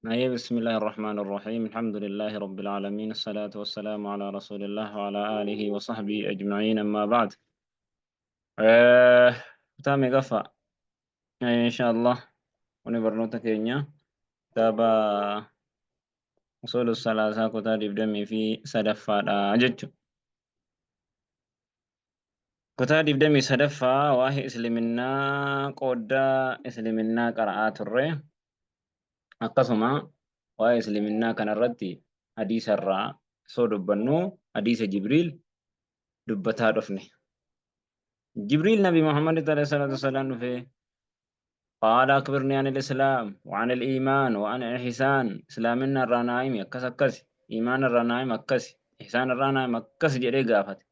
طيب، بسم الله الرحمن الرحيم. الحمد لله رب العالمين، الصلاة والسلام على رسول الله وعلى آله وصحبه أجمعين، أما بعد. Kutaa meeqaffaa? Insha Allah kuni barnoota keenya kitaaba usuulu salaasaa kutaa 23ffaadha jechuudha. Kutaa 23ffaa waa'ee isliminnaa, qooddaa isliminnaa qara'aa turre. Akkasuma waa'ee isliminnaa kanarratti hadiisa irraa osoo dubbannu hadiisa Jibriil dubbataa dhufne. Jibriil Nabi Muhammad alayhi salaatu wasalaam dhufee qaala akbirni an al-islaam wa an al-iimaan wa an al-ihsaan, islaaminna irraa naa himi akkas akkasi, iimaana irraa naa himi akkasi, ihsaan irraa naa himi akkasi jedhee gaafate.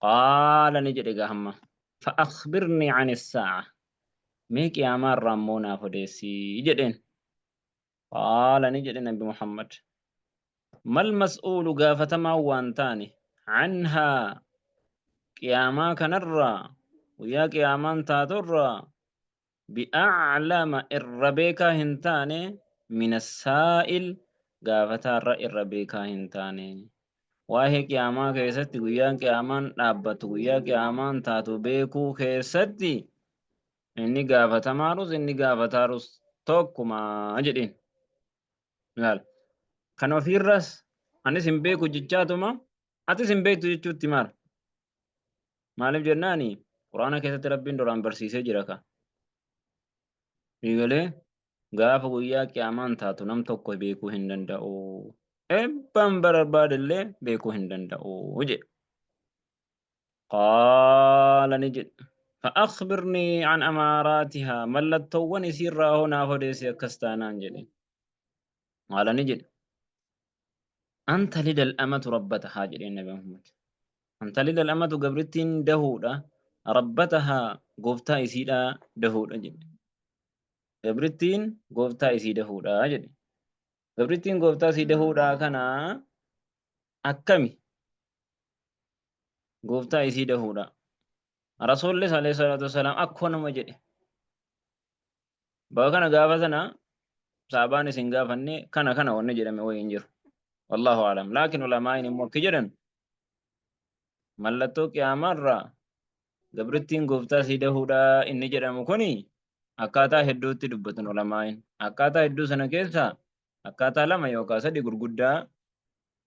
Qaala ni jedhe gahamma fa akhbirni an as-saa'a, mee qiyaamaa irraa immoo naaf odeessi jedheen. Qaala ni jedhe Nabi Muhammad, mal mas'uulu gaafatamaan waan taane, anhaa qiyaamaa kanarraa, guyyaa qiyaamaan taaturraa, bi'a'lama irra beekaa hin taane, mina saa'il gaafataarra irra beekaa hin taane. Waa'ee qiyaamaa keessatti, guyyaan qiyaamaan dhaabbatu, guyyaa qiyaamaan taatu beekuu keessatti inni gaafatamaarus inni gaafataarus tokkuma jedheen. Laal. Kan ofiirras anis hin beeku jechaatuma atis hin beektu jechuutti maal? Maaliif jennaani Quraana keessatti Rabbiin duraan barsiisee jira ka. Eegalee gaafa guyyaa qiyaamaan taatu nam tokko beekuu hin danda'u. Ebbaan barbaadellee beekuu hin danda'u jedhe. Qaala ni jedhe. Fa'akhbirnii an amaaraatihaa, mallattoowwan isiirraa hoo naaf odeessi akkas taanaan jedhe. Qaala ni jedhe. An talida al-amatu rabbatahaa jedheen Nabi Muhammad. An talida al-amatu gabrittiin dahuudha, rabbatahaa gooftaa isiidhaa dahuudha jedhe. Gabrittiin gooftaa isii dahuudha jedhe. Gabrittiin gooftaa isii dahuudha kana akkami? Gooftaa isii dahuudha. Rasuullis alayhi salaatu wassalaam akkoo nama jedhe. Bakka kana gaafa sana saabaan isin gaafanne kana kana wanni jedhame wayii hin jiru. Wallaahu alam. Laakiin ulamaa'iin immoo akki jedhan, mallattoo qiyaamaarraa gabrittiin gooftaa sii dahuudha inni jedhamu kuni akkaataa hedduutti dubbatan ulamaa'iin. Akkaataa hedduu sana keessaa akkaataa lama yookaan sadi gurguddaa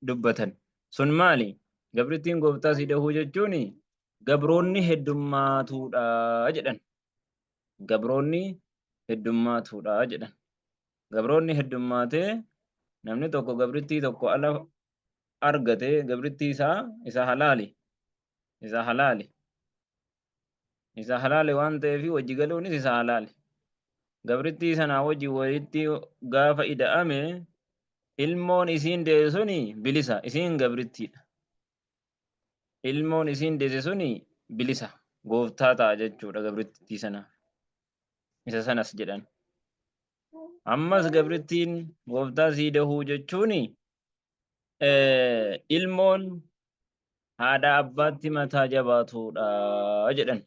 dubbatan. Sun maali? Gabrittiin gooftaa sii dahuu jechuun gabroonni heddummaatuudha jedhan. Gabroonni heddummaatuudha jedhan. Gabroonni heddummaatee namni tokko gabrittii tokko ala argate, gabrittii isaa isa halaali. Isa halaali. Isa halaali waan ta'eef wajji galuunis isa halaali. Gabrittii sanaa wajji walitti gaafa ida'ame ilmoon isiin deesse suni bilisa, isiin gabrittiidha. Ilmoon isiin deesse suni bilisa, gooftaa ta'a jechuudha gabrittii sana. Isa sanas jedhan. Ammas gabrittiin gooftaa sii dahuu jechuun ilmoon haadha abbaatti mataa jabaatuudha jedhan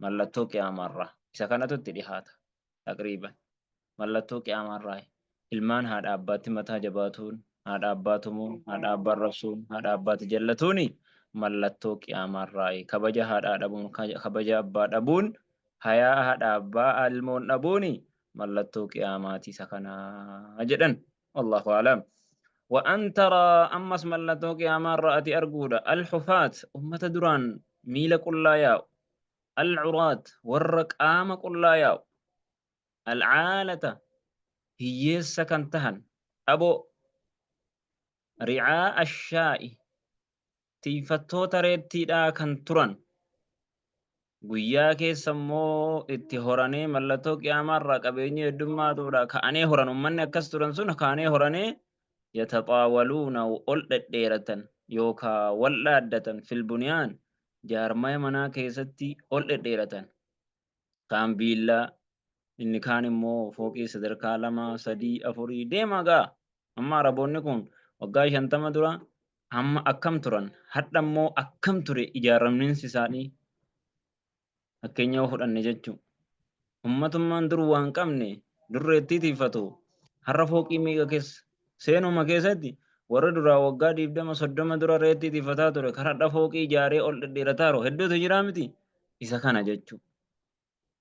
mallattoo qiyaamaarraa. Isa kanatu itti dhihaata taqriiban. Mallattoo qiyaamaarraa ilmaan haadha abbaatti mataa jabaatuun, haadha abbaa tumuun, haadha abbaa arrabsuun, haadha abbaatti jallatuun mallattoo qiyaamaarraa. Kabaja haadhaa dhabuun, kabaja abbaa dhabuun, hayaa haadha abbaa ilmoon dhabuun mallattoo qiyaamaati isa kanaa jedhan. Wallahu a'lam. Wa an taraa, ammas mallattoo qiyaamaa irraa ati arguudha, alhufaat ummata duraan miila qullaa yaa'u, alcuraat warra qaama qullaa yaa'u, alcaalata hiyyeessa kan tahan, dhaboo, ricaa ashaa'i tiifattoota reettiidhaa kan turan, guyyaa keessa immoo itti horanee, mallattoo qiyaamaa irraa qabeenyi heddummaatuudha, ka'anee horan, ummanni akkas turan sun ka'anee horanee, yataxaawaluuna ol dhedheeratan yookaa wal dhaaddatan, fil bunyaan jaarmaya manaa keessatti ol dhedheeratan, kaan viillaa, inni kaan immoo fooqii sadarkaa lama, sadii, afurii deemaa ga'a. Amma Araboonni kun waggaa 50 dura amma akkam turan, hadha immoo akkam ture ijaaramninsi isaanii fakkeenya yoo fudhanne jechuun. Ummatummaan dur waan qabne durreettii tiifatu Har'a fooqii meeqa keessa seenuma keessatti warra duraa waggaa 20 30 dura reettii tiifataa ture kan har'a fooqii ijaaree ol dhedheerataaru hedduutu jiraa miti. Isa kana jechuudha.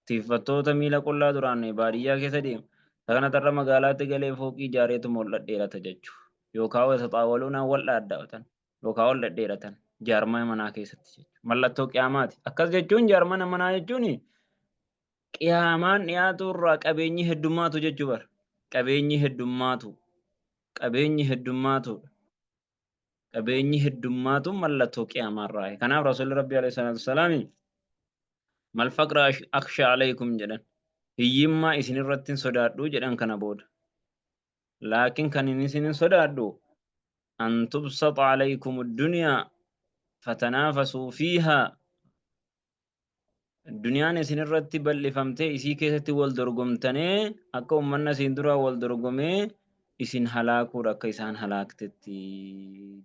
Tiiffattoota miila qullaa duraan baadiyyaa keessa deemu. Isa kana tarra magaalaatti galee fooqii ijaareetuma ol dhedheerata jechuudha. Yookaan wal wal dhaaddatan yookaan ol dhedheeratan jaarmaya manaa keessatti jechuudha. Mallattoo qiyaamaati. Akkas jechuun jaarmana manaa jechuun qiyaamaan dhiyaatu irraa qabeenyi heddummaatu jechuu bara. Qabeenyi heddummaatu. Qabeenyi heddummaatudha. Qabeenyi heddummaatu mallattoo qiyaamaa irraa. Kanaaf Rasuulli Rabbii alayhi salaatu wassalaami mal faqra akhsha alaykum jedhan. Hiyyummaa isin irratti hin sodaadhu jedhan kana booda. Laakiin kan inni isin hin sodaadhu an tubsaxa alaykum ad-dunyaa fatanaafasuu fiihaa Duniyaan isin irratti bal'ifamtee isii keessatti wal dorgomtanee akka ummanni asiin duraa wal dorgomee isin halaakuudha akka isaan halaaktetti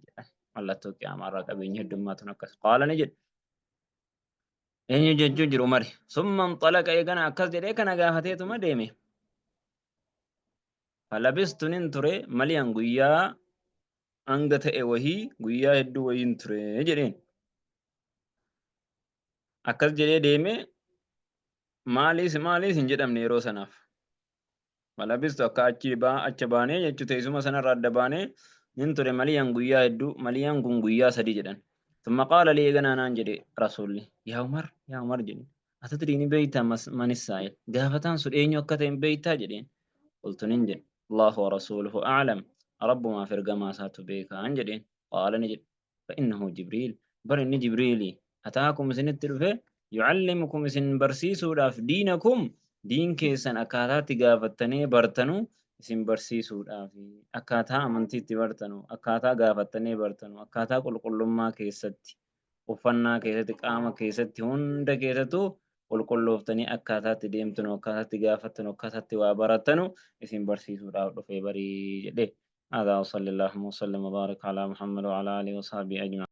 jedhan. Mallattoo qiyaamaa irraa qabeenyi heddummaatuun akkas. Qaala ni jedhe. Eenyu jechuu jiru Umari. Summa inxalaqa eegana akkas jedhee kana gaafateetuma deeme. Falabistu nin ture maliyan guyyaa hanga ta'e wahii guyyaa hedduu wahiin ture jedheen. Akkas jedhee deeme maaliis maaliis hin jedhamne yeroo sanaaf. Falabistu akka achi baa acha baanee jechuu teessuma sanarra adda baanee nin ture maliyan guyyaa hedduu maliyan kun guyyaa sadii jedhan. Thumma qaala lii eeganaa naan jedhe rasuulli yaa Umar yaa Umar jedhe atadrii ni beeytaa manis saa'il gaafataan sun eenyu akka ta'e hin beeytaa jedheen. Qultu nin jedhe Allahu wa rasuuluhu a'lam rabbumaaf ergamaa isaatu beekaan jedheen. Qaala ni jedhe فإنه جبريل bar inni jibriili ataakum isinitti dhufe yucallimukum isin barsiisuudhaaf diinakum diin keessan akkaataatti gaafattanii bartanu isin barsiisuudhaaf akkaataa amantiitti bartanu akkaataa gaafattanii bartanu akkaataa qulqullummaa keessatti uffannaa keessatti qaama keessatti hunda keessattuu qulqullooftanii akkaataatti deemtanu akkaataatti gaafattanu akkaataatti waa barattanu isin barsiisuudhaaf dhufee barii jedhe. هذا وصلى اللهم وسلم وبارك على محمد وعلى آله وصحبه أجمعين.